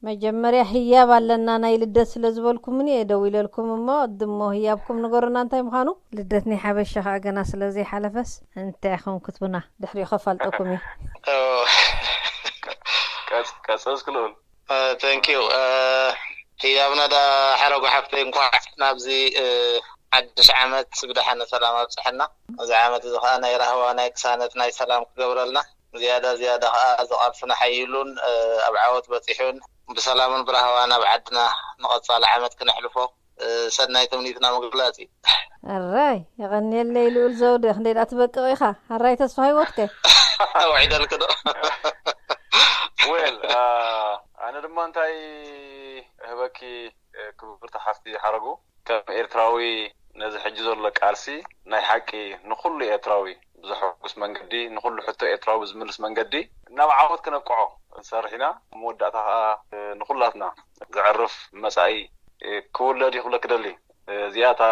መጀመርያ ህያብ ኣለና ናይ ልደት ስለ ዝበልኩምኒ እየ ደዊለልኩም፣ እሞ ድሞ ህያብኩም ንገሩና እንታይ ምዃኑ። ልደት ናይ ሓበሻ ከዓ ገና ስለ ዘይሓለፈስ እንታይ ኢኹም ክትቡና? ድሕሪኡ ከፋልጠኩም እየ። ቀጽ ቀጽ እስኪ ልኡል። Thank you። ህያብና ዳ ሓረጉ ሓፍተይ፣ እንኳዕ ናብዚ ሓድሽ ዓመት ብደሓን ሰላም ኣብፅሐና። እዚ ዓመት እዚ ከዓ ናይ ራህዋ፣ ናይ ቅሳነት፣ ናይ ሰላም ክገብረልና፣ ዝያዳ ዝያዳ ከዓ እዚ ቃልስና ሓይሉን ኣብ ዓወት በፂሑን ብሰላምን ብራህዋ ናብ ዓድና ንቐፃሊ ዓመት ክነሕልፎ ሰናይ ትምኒትና ምግላፅ እዩ። ኣራይ የቐንየለይ ልኡል ዘውደ፣ ክንደይ ደኣ ትበቅቕ ኢኻ። ኣራይ ተስፋ ህይወትከ? ውዒደልክ ዶ? ዌል ኣነ ድማ እንታይ እህበኪ ክብርቲ ሓፍቲ ሓረጉ፣ ከም ኤርትራዊ ነዚ ሕጂ ዘሎ ቃልሲ ናይ ሓቂ ንኹሉ ኤርትራዊ ብዘሐጉስ መንገዲ፣ ንኹሉ ሕቶ ኤርትራዊ ብዝምልስ መንገዲ ናብ ዓወት ክነብቅዖ ክንሰርሕ ኢና። መወዳእታ ከዓ ንኹላትና ዘዕርፍ መጻኢ ክውለድ እዩ ክብለኪ ደሊ። እዚኣ እታ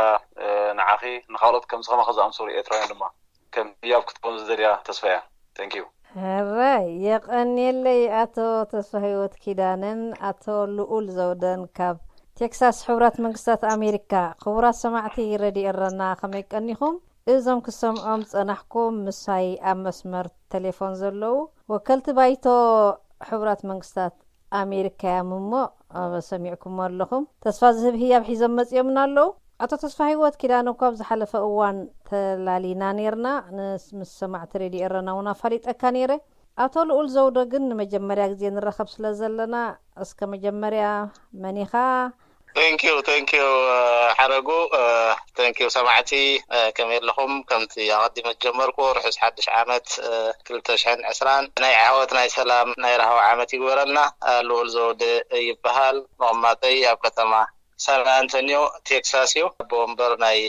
ንዓኺ ንኻልኦት ከምዚ ከማኺ ዝኣምሰሉ ኤርትራውያን ድማ ከም ህያብ ክትከውን ዝደልያ ተስፋ እያ። Thank you። ሕራይ የቐንየለይ ኣቶ ተስፋ ህይወት ኪዳነን ኣቶ ልኡል ዘውደን ካብ ቴክሳስ ሕቡራት መንግስታት ኣሜሪካ። ክቡራት ሰማዕቲ ረድዮ ኤረና ከመይ ቀኒኹም? እዞም ክሰምዖም ዝጸናሕኩም ምሳይ ኣብ መስመር ቴሌፎን ዘለዉ ወከልቲ ባይቶ ሕቡራት መንግስታት ኣሜሪካ እዮም እሞ ሰሚዕኩሞ ኣለኹም። ተስፋ ዝህብ ህያብ ሒዞም መጺኦምና ኣለዉ። ኣቶ ተስፋ ህይወት ኪዳነ እኳ ኣብ ዝሓለፈ እዋን ተላሊና ነርና፣ ምስ ሰማዕቲ ሬድዮ ኤረና እውን ኣፋሊጠካ ነይረ። ኣቶ ልኡል ዘውደ ግን ንመጀመርያ ግዜ ንራኸብ ስለ ዘለና እስከ መጀመርያ መን ኢኻ? Thank you, thank you ሓረጉ። Thank you ሰማዕቲ፣ ከመይ ኣለኹም? ከምቲ ኣቐዲመ ዝጀመርኩ ርሑስ ሓድሽ ዓመት ክልተ ሽሕን ዕስራን ናይ ዓወት ናይ ሰላም ናይ ራህዋ ዓመት ይግበረልና። ልኡል ዘውደ ይበሃል። መቐማጠይ ኣብ ከተማ ሳን ኣንቶኒዮ ቴክሳስ እዩ። ኣቦ ወንበር ናይ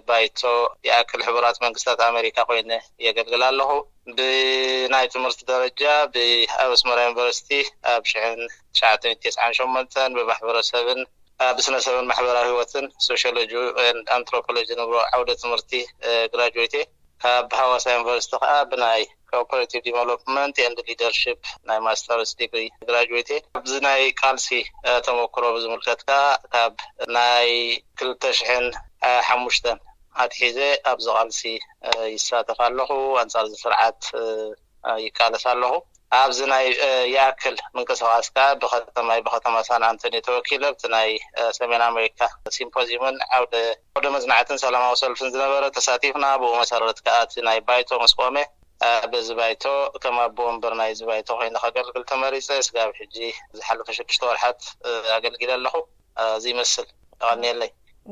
ባይቶ ይኣክል ሕቡራት መንግስታት ኣሜሪካ ኮይነ የገልግል ኣለኹ። ብናይ ትምህርቲ ደረጃ ብኣብ ኣስመራ ዩኒቨርሲቲ ኣብ ሽሕን ትሽዓተ ሚእትን ተስዓን ሸሞንተን ብማሕበረሰብን ብስነሰብን ማሕበራዊ ህይወትን ሶሽዮሎጂ ኣንትሮፖሎጂ ንብሎ ዓውደ ትምህርቲ ግራጁዌት እየ። ካብ ሃዋሳ ዩኒቨርሲቲ ከዓ ብናይ ኮርፖሬቲቭ ዲቨሎፕመንት ኤንድ ሊደርሽፕ ናይ ማስተርስ ዲግሪ ግራጁዌት እየ። ኣብዚ ናይ ቃልሲ ተመክሮ ብዝምልከት ከዓ ካብ ናይ ክልተ ሽሕን ሓሙሽተን ኣትሒዘ ኣብዚ ቃልሲ ይሳተፍ ኣለኹ። ኣንፃር እዚ ስርዓት ይቃለስ ኣለኹ። ኣብዚ ናይ ይኣክል ምንቅስቃስ ከዓ ብከተማይ ብከተማ ሳን ኣንቶኒ ተወኪለ ኣብቲ ናይ ሰሜን ኣሜሪካ ሲምፖዚየምን ዓውደ ዓውደ መፅናዕትን ሰላማዊ ሰልፍን ዝነበረ ተሳቲፍና። ብኡ መሰረት ከዓ እቲ ናይ ባይቶ ምስ ቆመ በዚ ባይቶ ከም ኣቦ ወንበር ናይዚ ባይቶ ኮይነ ከገልግል ተመሪፀ። ስጋብ ሕጂ ዝሓለፈ ሽዱሽተ ወርሓት ኣገልጊለ ኣለኹ። እዚ ይመስል። የቐንየለይ።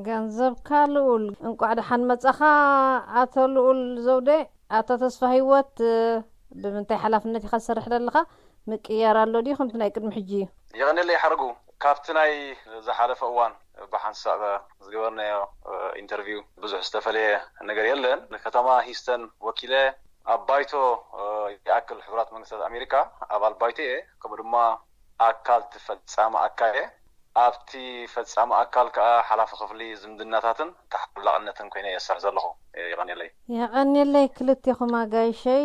ገንዘብካ ልኡል፣ እንቋዕ ደሓን መጻኻ ኣቶ ልኡል ዘውደ። ኣቶ ተስፋ ህይወት፣ ብምንታይ ሓላፍነት ኢኻ ትሰርሕ ዘለኻ? ምቅያር ኣሎ ድዩ ከምቲ ናይ ቅድሚ ሕጂ እዩ? የቐንየለይ ሓረጉ፣ ካብቲ ናይ ዝሓለፈ እዋን ብሓንሳእ ዝገበርናዮ ኢንተርቪው ብዙሕ ዝተፈለየ ነገር የለን። ንከተማ ሂስተን ወኪለ ኣብ ባይቶ ይኣክል ሕቡራት መንግስታት ኣሜሪካ ኣባል ባይቶ እየ፣ ከምኡ ድማ ኣካል እቲ ፈጻሚ ኣካል እየ። ኣብቲ ፈጻሚ ኣካል ከኣ ሓላፊ ክፍሊ ዝምድናታትን ተሓላቕነትን ኮይነ እየ ዝሰርሕ ዘለኹ። የቐንየለይ። የቐንየለይ ክልቴኹም ኣጋይሸይ፣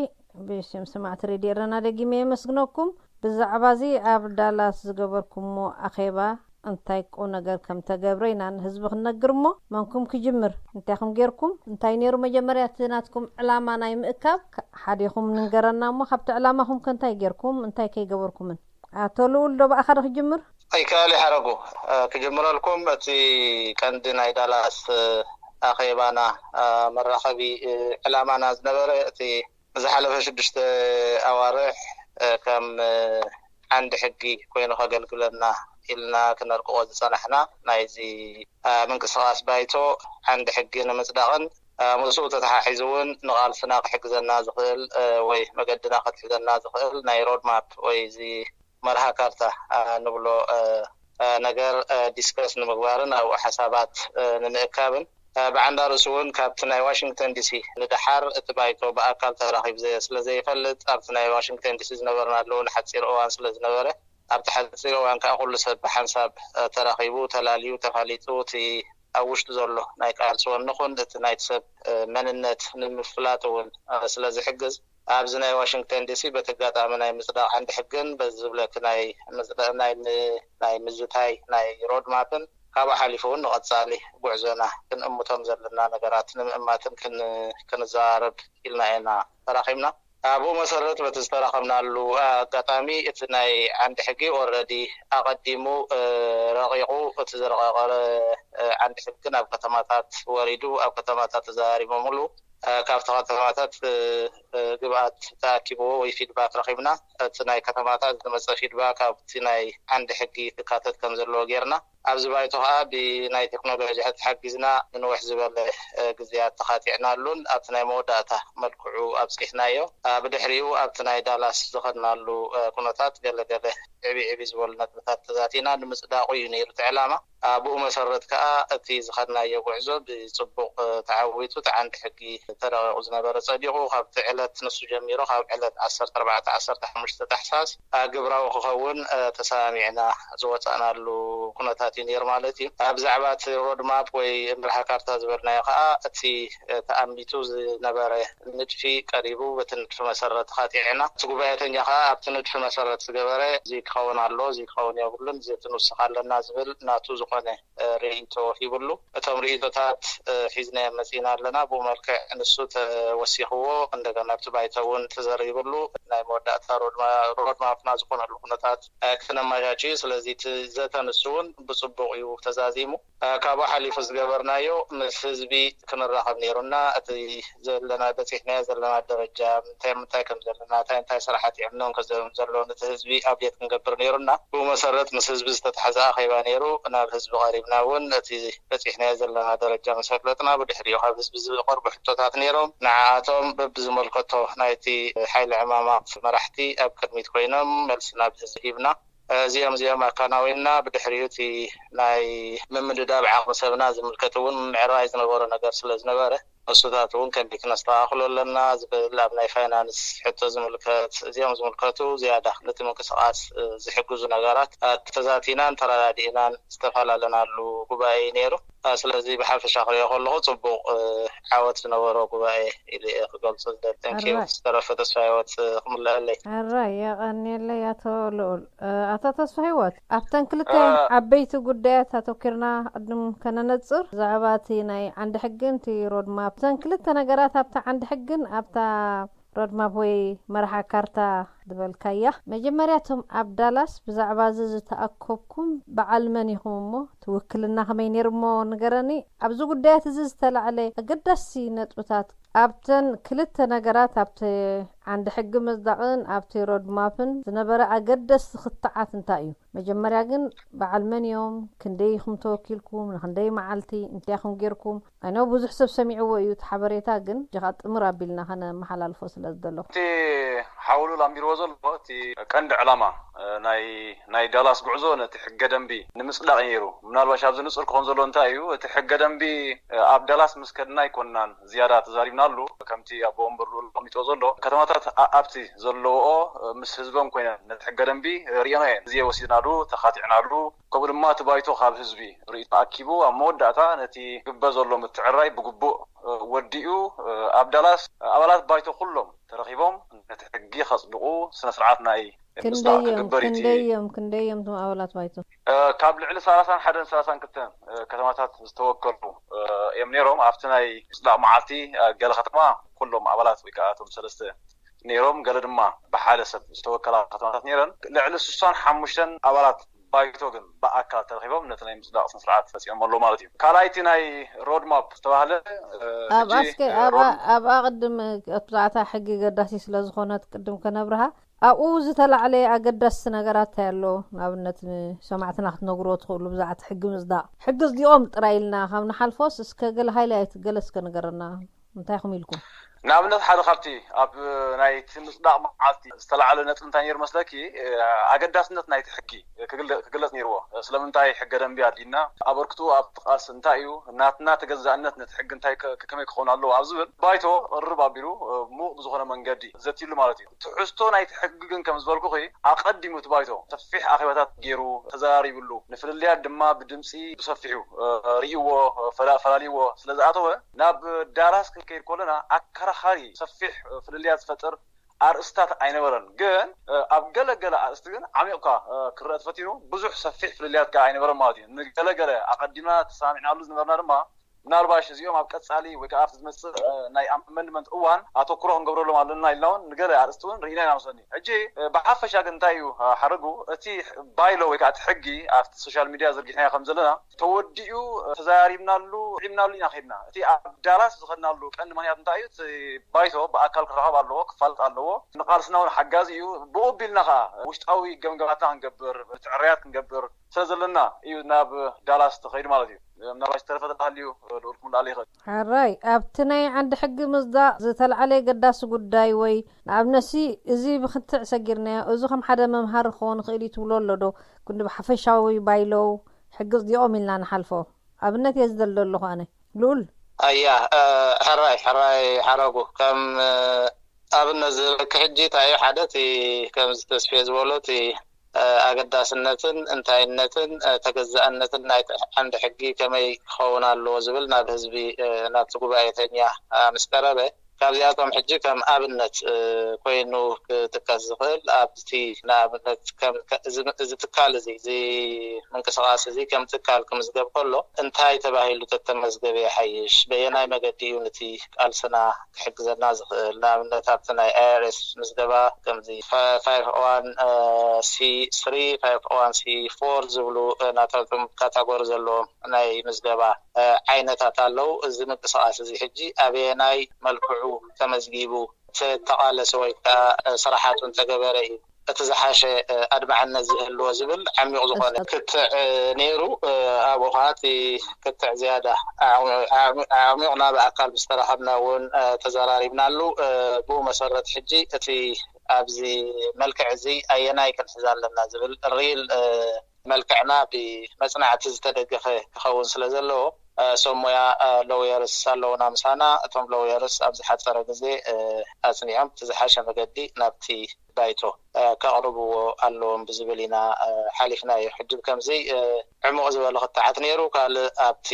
ብስም ሰማዕቲ ሬድዮ ኤረና ደጊመ የመስግነኩም። ብዛዕባ እዚ ኣብ ዳላስ ዝገበርኩሞ ኣኼባ እንታይ ቁም ነገር ከም ተገብረ ኢና ንህዝቢ ክንነግር እሞ፣ መንኩም ክጅምር? እንታይ ኹም ጌርኩም? እንታይ ነይሩ መጀመርያ እቲ ናትኩም ዕላማ ናይ ምእካብ? ሓዲኹም ንንገረና እሞ፣ ካብቲ ዕላማኹም ከ እንታይ ጌርኩም? እንታይ ከይገበርኩምን? ኣቶ ልኡል ዶ ብኣኻ ዶ ክጅምር? ኣይከኣል ሓረጉ ክጅምረልኩም። እቲ ቀንዲ ናይ ዳላስ ኣኼባና መራኸቢ ዕላማና ዝነበረ እቲ ዝሓለፈ ሽዱሽተ ኣዋርሕ ከም ዓንዲ ሕጊ ኮይኑ ከገልግለና ኢልና ክነርቅቆ ዝጸናሕና ናይዚ ምንቅስቃስ ባይቶ ዓንዲ ሕጊ ንምጽዳቕን ምስኡ ተተሓሒዙ እውን ንቓልስና ክሕግዘና ዝኽእል ወይ መገድና ከትሕዘና ዝኽእል ናይ ሮድማፕ ወይ እዚ መርሃ ካርታ ንብሎ ነገር ዲስከስ ንምግባርን ኣብኡ ሓሳባት ንምእካብን ብዓንዳ ርእሱ እውን ካብቲ ናይ ዋሽንግተን ዲሲ ንደሓር እቲ ባይቶ ብኣካል ተራኺቡ ስለ ዘይፈልጥ ኣብቲ ናይ ዋሽንግተን ዲሲ ዝነበርናሉ እውን ሓፂር እዋን ስለ ዝነበረ ኣብቲ ሓፂር እዋን ከዓ ኩሉ ሰብ ብሓንሳብ ተራኺቡ ተላልዩ ተፋሊጡ እቲ ኣብ ውሽጡ ዘሎ ናይ ቃልሲ ወኒ ኹን እቲ ናይቲ ሰብ መንነት ንምፍላጥ እውን ስለ ዝሕግዝ ኣብዚ ናይ ዋሽንግተን ዲሲ በቲ ኣጋጣሚ ናይ ምጽዳቕ ዓንዲ ሕግን በዚ ዝብለኪ ናይ ምጽዳቕ ናይ ም- ናይ ምዝታይ ናይ ሮድማፕን ካብኡ ሓሊፉ እውን ንቐጻሊ ጉዕዞና ክንእምቶም ዘለና ነገራት ንምእማትን ክን- ክንዘራረብ ኢልና ኢና ተራኺብና። ኣብኡ መሰረት በቲ ዝተራኸብናሉ ኣጋጣሚ እቲ ናይ ዓንዲ ሕጊ ኦረዲ ኣቐዲሙ ረቂቑ እቲ ዝረቐቐ ዓንዲ ሕጊ ናብ ከተማታት ወሪዱ ኣብ ከተማታት ተዘራሪቦምሉ። ካብቲ ከተማታት ግብኣት ተኣኪብዎ ወይ ፊድባክ ረኺብና። እቲ ናይ ከተማታት ዝመፀ ፊድባክ ኣብቲ ናይ ዓንዲ ሕጊ ክካተት ከም ዘለዎ ጌርና። ኣብዚ ባይቶ ከዓ ብናይ ቴክኖሎጂ ተሓጊዝና ንንውሕ ዝበለ ግዜያት ተኻቲዕናሉን ኣብቲ ናይ መወዳእታ መልክዑ ኣብፂሕናዮ። ብድሕሪኡ ኣብቲ ናይ ዳላስ ዝኸድናሉ ኩነታት ገለገለ ዕብይ ዕብይ ዝበሉ ነጥብታት ተዛቲና ንምፅዳቑ እዩ ነይሩ እቲ ዕላማ። ብኡ መሰረት ከዓ እቲ ዝኸድናዮ ጉዕዞ ብፅቡቕ ተዓዊቱ፣ እቲ ዓንዲ ሕጊ ተረቂቑ ዝነበረ ፀዲቑ፣ ካብቲ ዕለት ንሱ ጀሚሩ ካብ ዕለት ዓሰርተ ኣርባዕተ ዓሰርተ ሓሙሽተ ታሕሳስ ግብራዊ ክኸውን ተሰማሚዕና ዝወፃእናሉ ኩነታት እዩ ነይሩ ማለት እዩ። ብዛዕባ እቲ ሮድማፕ ወይ መርሃ ካርታ ዝበልናዮ ከዓ እቲ ተኣሚቱ ዝነበረ ንድፊ ቀሪቡ በቲ ንድፊ መሰረት ተኻቲዕና እቲ ጉባኤተኛ ከዓ ኣብቲ ንድፊ መሰረት ዝገበረ እዚ ክኸውን ኣሎ እዚ ክኸውን የብሉን እዚ ክንውስኽ ኣለና ዝብል ናቱ ዝኾነ ርእይቶ ሂብሉ። እቶም ርእይቶታት ሒዝናዮ መፂና ኣለና። ብኡ መልክዕ ንሱ ተወሲኽዎ እንደገና ኣብቲ ባይቶ እውን ተዘሪብሉ ናይ መወዳእታ ሮድማፕና ዝኾነሉ ኩነታት ክነመቻች እዩ። ስለዚ እቲ ዘተ ንሱ እውን ብፅቡቕ እዩ ተዛዚሙ። ካብኡ ሓሊፉ ዝገበርናዮ ምስ ህዝቢ ክንራኸብ ነይሩና። እቲ ዘለና በፂሕናዮ ዘለና ደረጃ እንታይ ምንታይ ከም ዘለና እንታይ እንታይ ስራሓት ይዕምኖም ከም ዘለዉ ነቲ ህዝቢ ኣብዴት ክንገብር ነይሩና። ብኡ መሰረት ምስ ህዝቢ ዝተታሕዘ ኣኼባ ነይሩ። ናብ ህዝቢ ቀሪብና እውን እቲ በፂሕናዮ ዘለና ደረጃ ምስ ኣፍለጥና ብድሕሪኡ ካብ ህዝቢ ዝቐርቡ ሕቶታት ነይሮም። ንዓኣቶም በብዝመልከቶ ናይቲ ሓይሊ ዕማማት መራሕቲ ኣብ ቅድሚት ኮይኖም መልሲ ናብ ህዝቢ ሂብና። እዚኦም እዚኦም ኣከናዊንና ብድሕሪኡ እቲ ናይ ምምድዳብ ዓቕሚ ሰብና ዝምልከት እውን ምዕራይ ዝነበሮ ነገር ስለ ዝነበረ ንሱታት እውን ከመይ ክነስተኻኽሎ ኣለና ዝብል ኣብ ናይ ፋይናንስ ሕቶ ዝምልከት እዚኦም ዝምልከቱ ዝያዳ ነቲ ምንቅስቃስ ዝሕግዙ ነገራት ተዛቲናን ተረዳዲእናን ዝተፈላለናሉ ጉባኤ እዩ ነይሩ። ስለዚ ብሓፈሻ ክሪኦ ከለኹ ፅቡቕ ዓወት ዝነበሮ ጉባኤ ኢለ እየ ክገልፆ ዝደሊ። Thank you። ዝተረፈ ተስፋ ህይወት ክምለአለይ። ሕራይ የቐንየለይ ኣቶ ልኡል። ኣቶ ተስፋ ህይወት ኣብተን ክልተ ዓበይቲ ጉዳያት ኣተኪርና ቅድም ከነነፅር ብዛዕባ እቲ ናይ ዓንዲ ሕግን እቲ ሮድማፕ እተን ክልተ ነገራት ኣብታ ዓንዲ ሕግን ኣብታ ሮድማፕ ወይ መርሓ ካርታ ዝበልካያ መጀመርያ እቶም ኣብ ዳላስ ብዛዕባ እዚ ዝተኣከብኩም በዓል መን ኢኹም እሞ እቲ ውክልና ከመይ ነይሩ እሞ ንገረኒ። ኣብዚ ጉዳያት እዚ ዝተላዕለ ኣገዳሲ ነጥብታት ኣብተን ክልተ ነገራት ኣብቲ ዓንዲ ሕጊ ምጽዳቕን ኣብቲ ሮድማፕን ዝነበረ ኣገደስቲ ክትዓት እንታይ እዩ? መጀመርያ ግን በዓል መን እዮም? ክንደይ ኢኹም ተወኪልኩም? ንክንደይ መዓልቲ? እንታይ ኢኹም ጌርኩም? ኣይኖ ብዙሕ ሰብ ሰሚዕዎ እዩ እቲ ሓበሬታ ግን ጀኻ ጥምር ኣቢልና ከነመሓላልፎ ስለ ዝደለኹ። እቲ ሓውሉል ኣንቢርዎ ዘሎ እቲ ቀንዲ ዕላማ ናይ ናይ ዳላስ ጉዕዞ ነቲ ሕገ ደንቢ ንምፅዳቕ ነይሩ። ምናልባሽ ኣብዚ ንፁር ክኾን ዘሎ እንታይ እዩ እቲ ሕገ ደንቢ ኣብ ዳላስ ምስ ከድና ኣይኮንናን ዝያዳ ተዛሪብናሉ። ከምቲ ኣቦ ወንበር ልኡል ኣቐሚጥዎ ዘሎ ከተማታት ኣብቲ ዘለዎኦ ምስ ህዝበን ኮይነን ነቲ ሕገ ደንቢ ርእየኖ እየን። ግዜ ወሲድናሉ፣ ተኻቲዕናሉ። ከምኡ ድማ እቲ ባይቶ ካብ ህዝቢ ርእይቶ ኣኪቡ ኣብ መወዳእታ ነቲ ግበ ዘሎ ምትዕራይ ብግቡእ ወዲኡ ኣብ ዳላስ ኣባላት ባይቶ ኩሎም ተረኺቦም ነቲ ሕጊ ከፅድቑ ስነ ስርዓት ናይ ምፅዳቕ ክንደዮም ክግበር እዩ። ክንደዮም ክንደዮም እቶም ኣባላት ባይቶ? ካብ ልዕሊ ሰላሳን ሓደን ሰላሳን ክልተን ከተማታት ዝተወከሉ እዮም ነይሮም። ኣብቲ ናይ ምፅዳቕ መዓልቲ ገለ ከተማ ኩሎም ኣባላት ወይ ከዓ እቶም ሰለስተ ነይሮም፣ ገለ ድማ ብሓደ ሰብ ዝተወከላ ከተማታት ነይረን። ልዕሊ ስሳን ሓሙሽተን ኣባላት ባይቶ ግን ብኣካል ተረኺቦም ነቲ ናይ ምፅዳቕ ስነ ስርዓት ፈፂሞም ኣለዉ ማለት እዩ። ካልኣይቲ ናይ ሮድማፕ ዝተባህለ ኣብ ኣስከ ኣብ ኣቕድም ኣብዛዕታ ሕጊ ገዳሲ ስለ ዝኾነት ቅድም ከነብርሃ ኣብኡ ዝተላዕለ ኣገዳሲ ነገራት እንታይ ኣሎ? ንኣብነት ንሰማዕትና ክትነግርዎ ትኽእሉ ብዛዕቲ ሕጊ ምፅዳቕ ሕጊ እዚኦም ጥራይ ኢልና ካብ ንሓልፎስ እስከ ገለ ሃይላይት ገለ እስከ ንገረና። እንታይ ኢኹም ኢልኩም? ንኣብነት ሓደ ካብቲ ኣብ ናይቲ ምፅዳቕ መዓልቲ ዝተላዕለ ነጥቢ እንታይ ነይሩ መስለኪ? ኣገዳስነት ናይቲ ሕጊ ክግለፅ ነይርዎ። ስለምንታይ ሕገ ደንቢ ኣድሊና? ኣበርክትኡ ኣብቲ ቃልሲ እንታይ እዩ? ናትና ተገዛእነት ነቲ ሕጊ እንታይ ከመይ ክኸውን ኣለዎ ኣብ ዝብል ባይቶ ቅርብ ኣቢሉ ምዉቕ ብዝኾነ መንገዲ ዘትይሉ ማለት እዩ። ትሕዝቶ ናይቲ ሕጊ ግን ከም ዝበልኩኺ ኣቐዲሙ እቲ ባይቶ ሰፊሕ ኣኼባታት ገይሩ ተዘራሪብሉ፣ ንፍልልያት ድማ ብድምፂ ብሰፊሑ ርእይዎ፣ ፈላልይዎ ስለ ዝኣተወ ናብ ዳላስ ክንከይድ ከለና ኣከራኻሪ ሰፊሕ ፍልልያት ዝፈጥር ኣርእስታት ኣይነበረን። ግን ኣብ ገለገለ ኣርእስቲ ግን ዓሚቕካ ክረአ ተፈቲኑ፣ ብዙሕ ሰፊሕ ፍልልያት ከዓ ኣይነበረን ማለት እዩ። ንገለገለ ኣቐዲምና ተሰማሚዕናሉ ዝነበርና ድማ ምናልባሽ እዚኦም ኣብ ቀጻሊ ወይ ከዓ ኣብቲ ዝመጽእ ናይ ኣመንድመንት እዋን ኣተኩሮ ክንገብረሎም ኣለና ኢልና እውን ንገለ ኣርእስቲ እውን ርኢና ኢና መስለኒ። ሕጂ ብሓፈሻ ግን እንታይ እዩ ሓረጉ፣ እቲ ባይሎ ወይ ከዓ እቲ ሕጊ ኣብቲ ሶሻል ሚድያ ዘርጊሕናዮ ከም ዘለና ተወዲኡ ተዘራሪብናሉ ዒምናሉ ኢና ከድና። እቲ ኣብ ዳላስ ዝኸድናሉ ቀንዲ ምክንያት እንታይ እዩ? እቲ ባይቶ ብኣካል ክረኸብ ኣለዎ፣ ክፋለጥ ኣለዎ። ንቃልስና እውን ሓጋዚ እዩ። ብኡ ኣቢልና ከዓ ውሽጣዊ ገምገማትና ክንገብር፣ ትዕርያት ክንገብር ስለ ዘለና እዩ ናብ ዳላስ ተኸይዱ ማለት እዩ። ምናልባት ዝተረፈ ተላሃልዩ ልኡል ክምላል ይኽእል። ሕራይ ኣብቲ ናይ ዓንዲ ሕጊ ምዝዳቕ ዝተልዓለ ገዳሲ ጉዳይ ወይ ንኣብነሲ እዚ ብክንትዕ ሰጊርናዮ፣ እዚ ከም ሓደ መምሃሪ ክኸውን ይኽእል እዩ ትብሎ ኣሎ ዶ? ክንዲ ብሓፈሻዊ ባይሎው ሕጊ ጽዲቖም ኢልና ንሓልፎ ኣብነት እየ ዝደልዶ ኣለኹ ኣነ። ልኡል። ኣያ ሕራይ ሕራይ ሓረጉ ከም ኣብነት ዝህበኪ ሕጂ እንታይ እዩ ሓደ እቲ ከምዚ ተስፌ ዝበሎ እቲ ኣገዳስነትን እንታይነትን ተገዛእነትን ናይ ዓንዲ ሕጊ ከመይ ክኸውን ኣለዎ ዝብል ናብ ህዝቢ ናብቲ ጉባኤተኛ ምስ ቀረበ ካብዚኣቶም ሕጂ ከም ኣብነት ኮይኑ ክጥቀስ ዝኽእል ኣብቲ ንኣብነት እዚ ትካል እዚ እዚ ምንቅስቃስ እዚ ከም ትካል ክምዝገብ ከሎ እንታይ ተባሂሉ ተተመዝገበ ይሓይሽ በየናይ መገዲ እዩ ነቲ ቃልስና ክሕግዘና ዝኽእል ንኣብነት ኣብቲ ናይ ኣይኣርኤስ ምዝገባ ከምዚ ፋይፍ ዋን ሲ ስሪ ፋይፍ ዋን ሲ ፎር ዝብሉ ናታቶም ካታጎሪ ዘለዎም ናይ ምዝገባ ዓይነታት ኣለዉ። እዚ ምንቅስቃስ እዚ ሕጂ ኣበየናይ መልክዑ ተመዝጊቡ ተተቓለሰ ወይ ከዓ ስራሓቱ እንተገበረ እዩ እቲ ዝሓሸ ኣድማዕነት ዝህልዎ ዝብል ዓሚቕ ዝኾነ ክትዕ ነይሩ። ኣብኡ ከዓ እቲ ክትዕ ዝያዳ ኣዕሚቑና ብኣካል ምስ ተራኸብና እውን ተዘራሪብናሉ። ብኡ መሰረት ሕጂ እቲ ኣብዚ መልክዕ እዚ ኣየናይ ክንሕዝ ኣለና ዝብል ሪል መልክዕና ብመፅናዕቲ ዝተደገፈ ክኸውን ስለ ዘለዎ ሰብ ሞያ ሎየርስ ኣለውና ምሳና። እቶም ሎየርስ ኣብ ዝሓፀረ ግዜ ኣፅኒዖም እቲ ዝሓሸ መገዲ ናብቲ ባይቶ ከቕርብዎ ኣለዎም ብዝብል ኢና ሓሊፍናዮ። ሕጂ ከምዚ ዕሙቕ ዝበለ ክትዓት ነይሩ። ካልእ ኣብቲ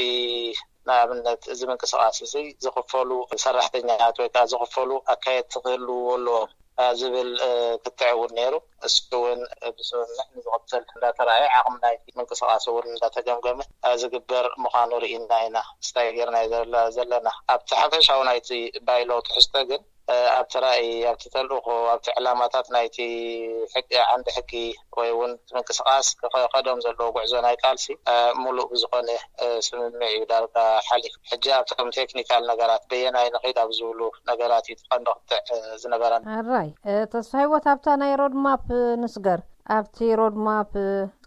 ንኣብነት እዚ ምንቅስቃስ እዚ ዝኽፈሉ ሰራሕተኛታት ወይ ከዓ ዝኽፈሉ ኣካየድቲ ክህልውዎ ኣለዎም ዝብል ክትዕ እውን ነይሩ። እሱ እውን ብስምምዕ ንዝቕፅል እንዳተረኣየ ዓቕሚ ናይቲ ምንቅስቃስ እውን እንዳተገምገመ ዝግበር ምዃኑ ርኢና ኢና። ስታይ ጌርና ዘለና ኣብቲ ሓፈሻዊ ናይቲ ባይሎ ትሕዝቶ ግን ኣብቲ ራእይ ኣብቲ ተልእኾ ኣብቲ ዕላማታት ናይቲ ሕጊ ዓንዲ ሕጊ ወይ እውን ምንቅስቃስ ከኸዶም ዘለዎ ጉዕዞ ናይ ቃልሲ ሙሉእ ብዝኾነ ስምምዕ እዩ ዳርጋ ሓሊፉ። ሕጂ ኣብቶም ቴክኒካል ነገራት በየናይ ንኸይድ ኣብ ዝብሉ ነገራት እዩ ቀንዲ ክትዕ ዝነበረና። ኣራይ ተስፋ ህይወት ኣብታ ናይ ሮድማፕ ንስገር ኣብቲ ሮድማፕ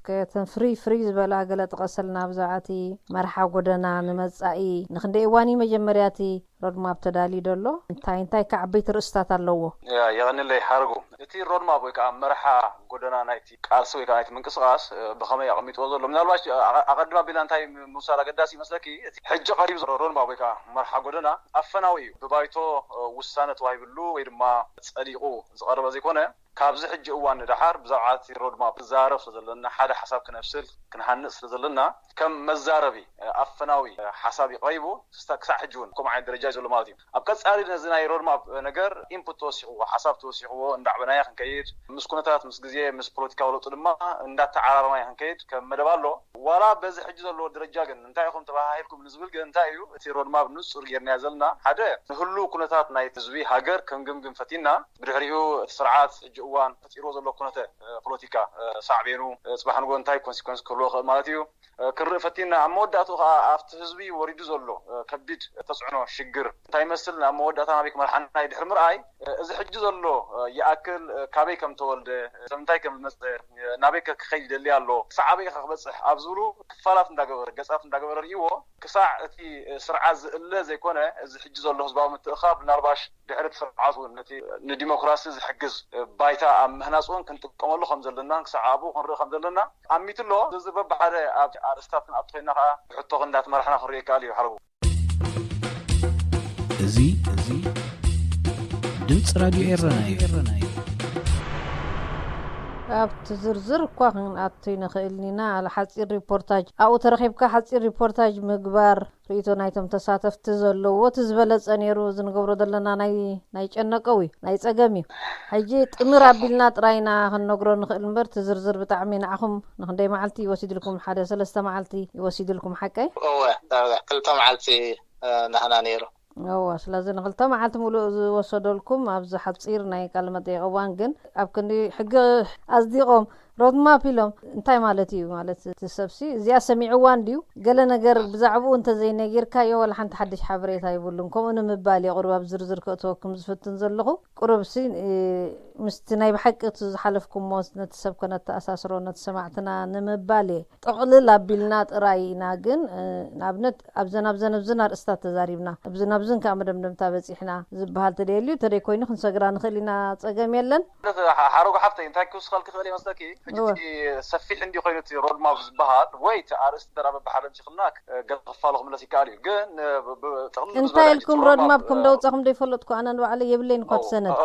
ከትን ፍሪ ፍሪ ዝበላ ገለ ጥቀሰልና ብዛዕባ እቲ መርሓ ጎደና ንመጻኢ ንክንደይ እዋን እዩ መጀመርያ እቲ ሮድማፕ ተዳልዩ ዘሎ እንታይ እንታይ ከዓበይቲ ርእስታት ኣለዎ? የቐንለይ ሓርጉ። እቲ ሮድማፕ ወይ ከዓ መርሓ ጎደና ናይቲ ቃልሲ ወይ ከዓ ናይቲ ምንቅስቃስ ብኸመይ ኣቐሚጥዎ ዘሎ ምናልባሽ ኣቐድማ ቢልና እንታይ ምውሳድ ኣገዳሲ ይመስለኪ? ሕጂ ቀሪቡ ዘሎ ሮድማፕ ወይ ከዓ መርሓ ጎደና ኣፈናዊ እዩ። ብባይቶ ውሳነ ተዋሂብሉ ወይ ድማ ጸዲቑ ዝቐረበ ዘይኮነ ካብዚ ሕጂ እዋን ንደሓር ብዛዕባ እቲ ሮድማፕ ክዛረብ ስለ ዘለና ሓደ ሓሳብ ክነብስል ክንሃንፅ ስለ ዘለና ከም መዛረቢ ኣፈናዊ ሓሳብ እዩ ቀሪቡ። ክሳዕ ሕጂ እውን ከምኡ ዓይነት ደረጃ እዩ ዘሎ ማለት እዩ። ኣብ ቀፃሊ ነዚ ናይ ሮድማፕ ነገር ኢንፑት ተወሲኽዎ ሓሳብ ተወሲኽዎ እንዳዕበናያ ክንከይድ ምስ ኩነታት ምስ ግዜ ምስ ፖለቲካዊ ለውጢ ድማ እንዳተዓራረማያ ክንከይድ ከም መደብ ኣሎ። ዋላ በዚ ሕጂ ዘለዎ ደረጃ ግን እንታይ ኢኹም ተባሃሂልኩም ንዝብል ግን እንታይ እዩ እቲ ሮድማፕ ንፁር ጌርናዮ ዘለና ሓደ ንህሉ ኩነታት ናይ ህዝቢ ሃገር ክንግምግም ፈቲና ብድሕሪኡ እቲ ስርዓት ሕጂ እዋን ፈጢርዎ ዘሎ ኩነተ ፖለቲካ ሳዕቤኑ ፅባሕ ንጎ እንታይ ኮንሲኮንስ ክህልዎ ክእል ማለት እዩ ክንርኢ ፈቲና ኣብ መወዳእትኡ ከዓ ኣብቲ ህዝቢ ወሪዱ ዘሎ ከቢድ ተፅዕኖ ሽግር እንታይ ይመስል ናብ መወዳእታ ናበይ ክመርሓና ድሕሪ ምርኣይ እዚ ሕጂ ዘሎ ይኣክል ካበይ ከም ተወልደ ምንታይ ከም ዝመፀ ናበይ ክኸይድ ይደሊ ኣሎ ክሳዕ ኣበይ ክበፅሕ ኣብ ዝብሉ ክፋላት እንዳገበረ ገፃት እንዳገበረ ርእዎ ክሳዕ እቲ ስርዓት ዝእለ ዘይኮነ እዚ ሕጂ ዘሎ ህዝባዊ ምትእኻብ ምናልባሽ ድሕሪ እቲ ስርዓት እውን ነቲ ንዲሞክራሲ ዝሕግዝ ባይታ ኣብ ምህናፅ እውን ክንጥቀመሉ ከም ዘለና ክሳዕ ኣብኡ ክንርኢ ከም ዘለና ኣሚቱ ኣሎ። እዚ በብሓደ ኣብ ኣርእስታት ክንኣቱ ኮይና ከዓ ብሕቶ እንዳተመራሕና ክንሪኦ ይከኣል እዩ። ሓረጉ እዚ እዚ ድምፂ ራድዮ ኤረና እዩ። ኣብቲ ዝርዝር እኳ ክንኣቱ ይንኽእል ኢና። ሓፂር ሪፖርታጅ ኣብኡ ተረኺብካ ሓፂር ሪፖርታጅ ምግባር፣ ርእይቶ ናይቶም ተሳተፍቲ ዘለዎ፣ እቲ ዝበለፀ ነይሩ። እዚ ንገብሮ ዘለና ናይ ናይ ጨነቀው እዩ፣ ናይ ፀገም እዩ። ሕጂ ጥምር ኣቢልና ጥራይና ክንነግሮ ንኽእል እምበር፣ እቲ ዝርዝር ብጣዕሚ ንዓኹም ንክንደይ መዓልቲ ይወሲድልኩም? ሓደ ሰለስተ መዓልቲ ይወሲድልኩም ሓቀይ? እወ፣ እወ፣ ክልተ መዓልቲ ናህና ነይሩ። እወ፣ ስለዚ ንክልተ መዓልቲ ሙሉእ ዝወሰደልኩም ኣብዚ ሓፂር ናይ ቃለ መጠይቅ እዋን ግን ኣብ ክንዲ ሕጊ ኣጽዲቆም ሮድማፕ ኢሎም እንታይ ማለት እዩ? ማለት እቲ ሰብሲ እዚኣ ሰሚዕዋ እንድዩ፣ ገለ ነገር ብዛዕባኡ እንተዘይነጊርካዮ ዋላ ሓንቲ ሓድሽ ሓበሬታ ይብሉን። ከምኡ ንምባል እየ ቁሩብ ኣብ ዝርዝር ከእትወኩም ዝፍትን ዘለኹ። ቁሩብሲ ምስቲ ናይ ብሓቂ እቲ ዝሓለፍኩሞ ነቲ ሰብ ከነተኣሳስሮ ነቲ ሰማዕትና ንምባል እየ። ጥቕልል ኣቢልና ጥራይ ኢና ግን ንኣብነት ኣብዘን ኣብዘን ኣብዝን ኣርእስታት ተዛሪብና፣ ኣብዝን ኣብዝን ከዓ መደምደምታ በፂሕና ዝበሃል ተደልዩ ተደይ ኮይኑ ክንሰግራ ንኽእል ኢና፣ ፀገም የለን። ሓረጉ ሓፍተይ፣ እንታይ ክውስኸልኪ ክእል ይመስለኪ? ሕጂ ሰፊሕ እንዲ ኮይኑ እቲ ሮድማፕ ዝበሃል ወይ እቲ ኣርእስቲ ደራ በብሓደ እንሲኽልና ገለ ክፋሉ ክምለስ ይከኣል እዩ። ግን ጥቕልል እንታይ ኢልኩም ሮድማፕ ከም ደውፃኹም ደይፈለጥኩ ኣነ ንባዕለይ የብለይን እኳ እቲ ሰነድ።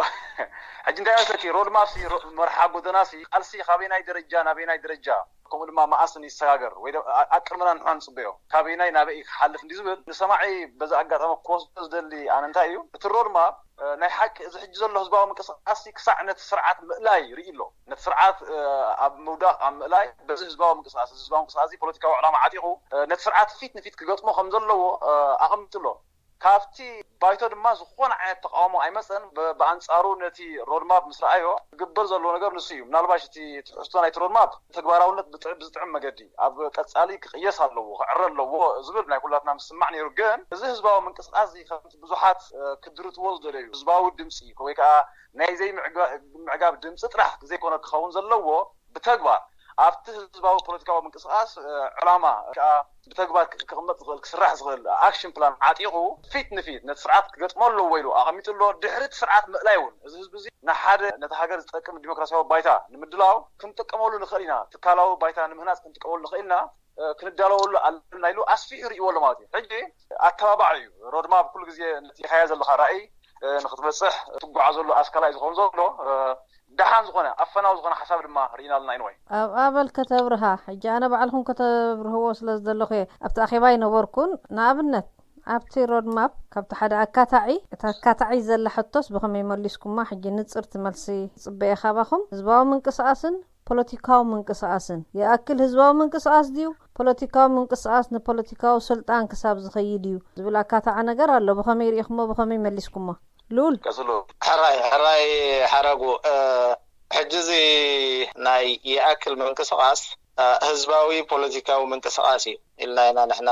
ሕጂ እንታይ መስለኪ፣ ሮድማፕ ሲ መርሓ ጎደና ሲ ቃልሲ ካበይናይ ደረጃ ናበይናይ ደረጃ፣ ከምኡ ድማ መኣስን ይሰጋገር ወይ ኣቅድመና ንሕና ንፅበዮ፣ ካበይናይ ናበይ ክሓልፍ እንዲ ዝብል ንሰማዒ በዚ ኣጋጣሚ ክወስዶ ዝደሊ ኣነ እንታይ እዩ፣ እቲ ሮድማፕ ናይ ሓቂ እዚ ሕጂ ዘሎ ህዝባዊ ምንቅስቃስ ክሳዕ ነቲ ስርዓት ምእላይ ርኢ ኣሎ። ነቲ ስርዓት ኣብ ምውዳቕ ኣብ ምእላይ በዚ ህዝባዊ ምንቅስቃስ እዚ ህዝባዊ ምንቅስቃስ እዚ ፖለቲካዊ ዕላማ ዓጢቑ ነቲ ስርዓት ፊት ንፊት ክገጥሞ ከም ዘለዎ ኣቐሚጡ ኣሎ። ካብቲ ባይቶ ድማ ዝኾነ ዓይነት ተቃውሞ ኣይመፀን። ብኣንፃሩ ነቲ ሮድማፕ ምስ ረኣዮ ክግበር ዘለዎ ነገር ንሱ እዩ። ምናልባሽ እቲ ትሕዝቶ ናይቲ ሮድማፕ ተግባራውነት ብዝጥዕም መገዲ ኣብ ቀፃሊ ክቅየስ ኣለዎ፣ ክዕረ ኣለዎ ዝብል ናይ ኩላትና ምስማዕ ነይሩ። ግን እዚ ህዝባዊ ምንቅስቃስ እዚ ከምቲ ብዙሓት ክድርትዎ ዝደለዩ ህዝባዊ ድምፂ ወይ ከዓ ናይ ዘይምዕጋብ ድምፂ ጥራሕ ዘይኮነ ክኸውን ዘለዎ ብተግባር ኣብቲ ህዝባዊ ፖለቲካዊ ምንቅስቃስ ዕላማ ከዓ ብተግባር ክቕመጥ ዝኽእል ክስራሕ ዝኽእል ኣክሽን ፕላን ዓጢቑ ፊት ንፊት ነቲ ስርዓት ክገጥሞ ኣለዎ ኢሉ ኣቐሚጡ ኣሎ። ድሕሪ እቲ ስርዓት ምእላይ እውን እዚ ህዝቢ እዚ ንሓደ ነቲ ሃገር ዝጠቅም ዲሞክራሲያዊ ባይታ ንምድላው ክንጥቀመሉ ንኽእል ኢና፣ ትካላዊ ባይታ ንምህናፅ ክንጥቀመሉ ንኽእል ኢና፣ ክንዳለወሉ ኣለና ኢሉ ኣስፊሑ ርእይዎ ኣሎ ማለት እዩ። ሕጂ ኣተባባዒ እዩ። ሮድማፕ ኩሉ ግዜ ነቲ ኢኻዮ ዘለኻ ራእይ ንክትበፅሕ ትጓዓዘሉ ኣስካላ እዩ ዝኸውን ዘሎ። ደሓን ዝኾነ ኣፈናዊ ዝኾነ ሓሳብ ድማ ርኢና ኣለና። ይንወይ ኣብ ኣበል ከተብርሃ ሕጂ ኣነ ባዕልኹም ከተብርህዎ ስለ ዝደለኹ እየ ኣብቲ ኣኼባ ኣይነበርኩን። ንኣብነት ኣብቲ ሮድማፕ ካብቲ ሓደ ኣካታዒ እቲ ኣካታዒ ዘላ ሕቶስ ብኸመይ መሊስኩማ? ሕጂ ንፅርቲ መልሲ ይፅበየ ካባኹም። ህዝባዊ ምንቅስቃስን ፖለቲካዊ ምንቅስቃስን ይኣክል ህዝባዊ ምንቅስቃስ ድዩ? ፖለቲካዊ ምንቅስቃስ ንፖለቲካዊ ስልጣን ክሳብ ዝኸይድ እዩ ዝብል ኣካታዒ ነገር ኣሎ። ብኸመይ ርኢኹሞ? ብኸመይ መሊስኩሞ? ልኡል ቀፅሉ። ሕራይ ሕራይ ሓረጉ። ሕጂ እዚ ናይ ይኣክል ምንቅስቃስ ህዝባዊ ፖለቲካዊ ምንቅስቃስ እዩ ኢልና ኢና ንሕና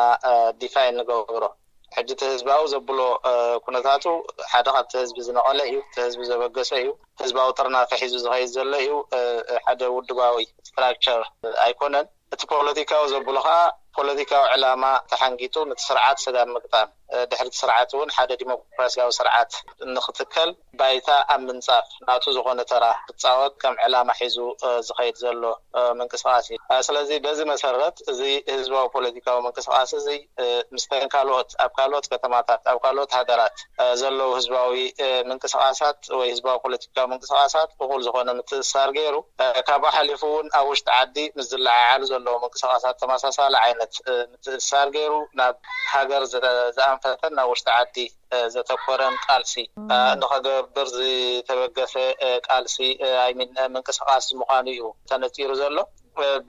ዲፋይን ንገብሮ። ሕጂ እቲ ህዝባዊ ዘብሎ ኩነታቱ ሓደ ካብቲ ህዝቢ ዝነቐለ እዩ፣ እቲ ህዝቢ ዘበገሰ እዩ፣ ህዝባዊ ጥርናፈ ሒዙ ዝኸይድ ዘሎ እዩ። ሓደ ውድባዊ ስትራክቸር ኣይኮነን። እቲ ፖለቲካዊ ዘብሎ ከዓ ፖለቲካዊ ዕላማ ተሓንጊጡ ነቲ ስርዓት ስጋብ ምግጣም፣ ድሕሪ እቲ ስርዓት እውን ሓደ ዲሞክራሲያዊ ስርዓት ንክትከል ባይታ ኣብ ምንፃፍ ናቱ ዝኾነ ተራ ክፃወት ከም ዕላማ ሒዙ ዝኸይድ ዘሎ ምንቅስቃስ እዩ። ስለዚ በዚ መሰረት እዚ ህዝባዊ ፖለቲካዊ ምንቅስቃስ እዚ ምስተን ካልኦት ኣብ ካልኦት ከተማታት ኣብ ካልኦት ሃገራት ዘለዉ ህዝባዊ ምንቅስቃሳት ወይ ህዝባዊ ፖለቲካዊ ምንቅስቃሳት እኹል ዝኾነ ምትእስሳር ገይሩ ካብኡ ሓሊፉ እውን ኣብ ውሽጢ ዓዲ ምስ ዝለዓዓሉ ዘለዉ ምንቅስቃሳት ተመሳሳሊ ዓይነት ምትእስሳር ገይሩ ናብ ሃገር ዝኣንፈተን ናብ ውሽጢ ዓዲ ዘተኮረን ቃልሲ ንኸገብር ዝተበገሰ ቃልሲ ኣይሚን ምንቅስቃስ ምዃኑ እዩ ተነፂሩ ዘሎ።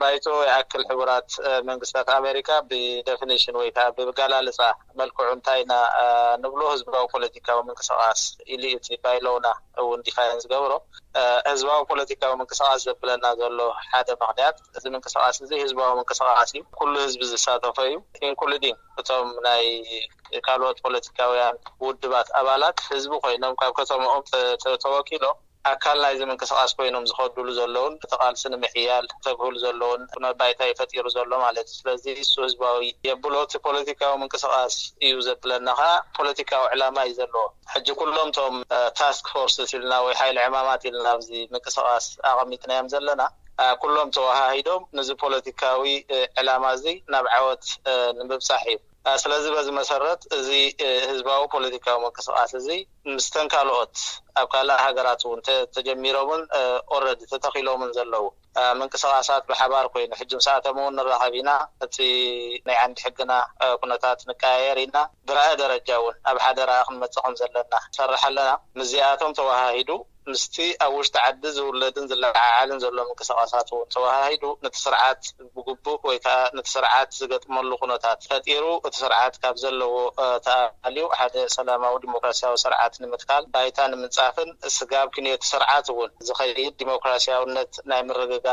ባይቶ ይኣክል ሕቡራት መንግስታት ኣሜሪካ ብደፊኒሽን ወይ ከዓ ብጋላልፃ መልክዑ እንታይ ኢና ንብሎ ህዝባዊ ፖለቲካዊ ምንቅስቃስ ኢሉ እዩ እቲ ባይሎውና እውን ዲፋይን ዝገብሮ። ህዝባዊ ፖለቲካዊ ምንቅስቃስ ዘብለና ዘሎ ሓደ ምክንያት እዚ ምንቅስቃስ እዚ ህዝባዊ ምንቅስቃስ እዩ፣ ኩሉ ህዝቢ ዝሳተፎ እዩ፣ ኢንክሉዲንግ እቶም ናይ ካልኦት ፖለቲካውያን ውድባት ኣባላት ህዝቢ ኮይኖም ካብ ከተማኦም ተወኪሎም ኣካል ናይዚ ምንቅስቃስ ኮይኖም ዝኸዱሉ ዘለውን እቲ ቃልሲ ንምሕያል ተግህሉ ዘለውን ኩነ ባይታ እዩ ፈጢሩ ዘሎ ማለት እዩ። ስለዚ እሱ ህዝባዊ የብሎ እቲ ፖለቲካዊ ምንቅስቃስ እዩ ዘብለና ከዓ ፖለቲካዊ ዕላማ እዩ ዘለዎ። ሕጂ ኩሎም እቶም ታስክ ፎርስ ኢልና ወይ ሓይሊ ዕማማት ኢልና ኣብዚ ምንቅስቃስ ኣቐሚጥናዮም ዘለና ኩሎም ተወሃሂዶም ነዚ ፖለቲካዊ ዕላማ እዚ ናብ ዓወት ንምብፃሕ እዩ። ስለዚ በዚ መሰረት እዚ ህዝባዊ ፖለቲካዊ ምንቅስቃስ እዚ ምስተን ካልኦት ኣብ ካልእ ሃገራት እውን ተጀሚሮምን ኦረዲ ተተኺሎምን ዘለዉ ምንቅስቃሳት ብሓባር ኮይኑ ሕጂ ምስኣቶም እውን ንራኸብ ኢና። እቲ ናይ ዓንዲ ሕግና ኩነታት ንቀያየር ኢና። ብራኢ ደረጃ እውን ኣብ ሓደ ራኢ ክንመፅእ ከም ዘለና ንሰርሕ ኣለና። ምስዚኣቶም ተወሃሂዱ ምስቲ ኣብ ውሽጢ ዓዲ ዝውለድን ዝለዓዓልን ዘሎ ምንቅስቃሳት እውን ተወሃሂዱ ነቲ ስርዓት ብግቡእ ወይ ከዓ ነቲ ስርዓት ዝገጥመሉ ኩነታት ፈጢሩ እቲ ስርዓት ካብ ዘለዎ ተኣልዩ ሓደ ሰላማዊ ዲሞክራሲያዊ ስርዓት ንምትካል ባይታ ንምንፃፍን ስጋብ ክንዮቲ ስርዓት እውን ዝኸይድ ዲሞክራሲያውነት ናይ ምርግጋፅ